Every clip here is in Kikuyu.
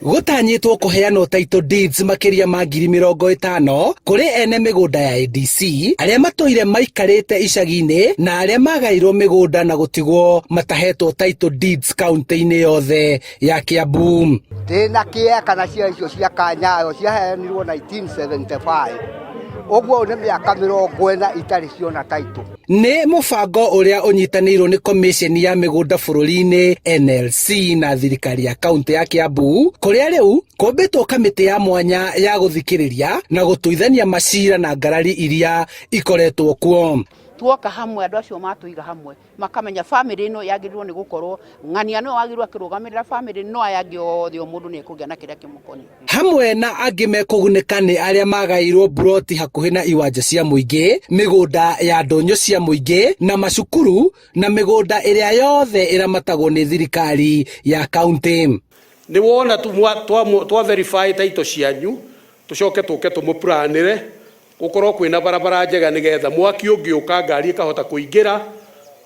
Gũtanyĩtwo kũheanwo title deeds makĩria ma 50,000 kũrĩ ene mĩgũnda ya ADC arĩa matũire maikarĩte icagi-inĩ na arĩa magaĩirwo mĩgũnda na gũtigwo matahetwo title deeds kaunti-inĩ yothe ya Kiambu. Ndĩna kĩeha kana ciana icio cia Kanyayo ciaheanirwo 1975 ũguo nĩ mĩaka 40 itarĩ ciona title. Nĩ mũbango ũrĩa ũnyitanĩirwo nĩ Commission ya mĩgũnda bũrũri-inĩ NLC na thirikari ya kaunti ya Kiambu, kũrĩa rĩu kũmbĩtwo kamĩtĩ ya mwanya ya gũthikĩrĩria na gũtuithania macira na ngarari iria ikoretwo kuo. Tuoka hamwe, andũ acio matũiga hamwe makamenya famĩlĩ ĩno yagĩrĩirwo nĩ gũkorwo ng'ania nĩwe wagĩrĩirwo akĩrũgamĩrĩra famĩlĩ, no aya angĩ othe o mũndũ nĩ ekũgĩa na kĩrĩa kĩmũkoniĩ. Hamwe na angĩ mekũgunĩka nĩ arĩa magaĩirwo mburoti hakuhĩ na iwanja cia mũingĩ, mĩgũnda ya ndũnyũ cia mũingĩ na macukuru na mĩgũnda ĩrĩa yothe ĩramatagwo nĩ thirikari ya kaunti. Nĩ wona twa verify title cianyu, tũcoke tũke tũmũplanĩre gũkorwo kwĩna barabara njega nĩgetha mwaki ũngĩũka ngari ĩkahota kũingĩra,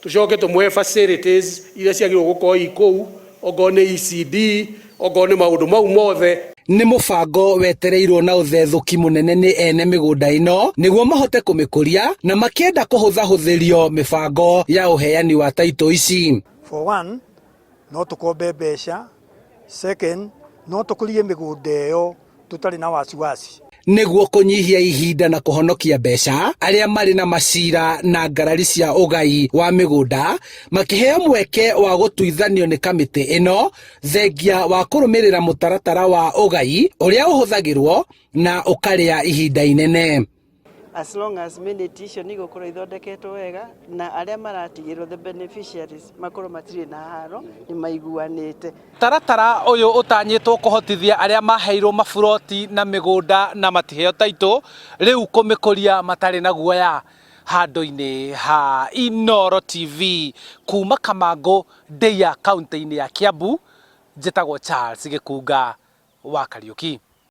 tũcoke tũmũhe facilities iria ciagĩrĩirwo gũkorwo i kũu, okorwo nĩ ECD, okorwo nĩ maũndũ mau mothe. Nĩ mũbango wetereirwo na ũthethũki mũnene nĩ ene mĩgũnda ĩno nĩguo mahote kũmĩkũria na makĩenda kũhũthahũthĩrio mĩbango ya ũheani wa taitũ ici. For one, no tũkombe mbeca, second, no tũkũrie mĩgũnda ĩyo tũtarĩ na wasiwasi. Nĩguo kũnyihia ihinda na kũhonokia mbeca, arĩa marĩ na macira na ngarari cia ũgai wa mĩgũnda makĩheo mweke wa gũtuithanio nĩ kamĩtĩ ĩno thengia wa kũrũmĩrĩra mũtaratara wa ũgai ũrĩa ũhũthagĩrwo na ũkarĩa ihinda inene. As long as minute icio nĩ igũkorwo ithondeketwo wega na arĩa maratigĩrwo, the beneficiaries, makorwo matirĩ na haro, nĩ maiguanĩte. Taratara ũyũ ũtanyĩtwo kũhotithia arĩa maheirwo maburoti na mĩgũnda na matiheo taitũ rĩu kũmĩkũria matarĩ na guoya. Handũ-inĩ ha Inooro TV kuma Kamangũ Ndeiya kaunti-inĩ ya Kiambu, njĩtagwo Charles Gĩkunga wa Kariũki.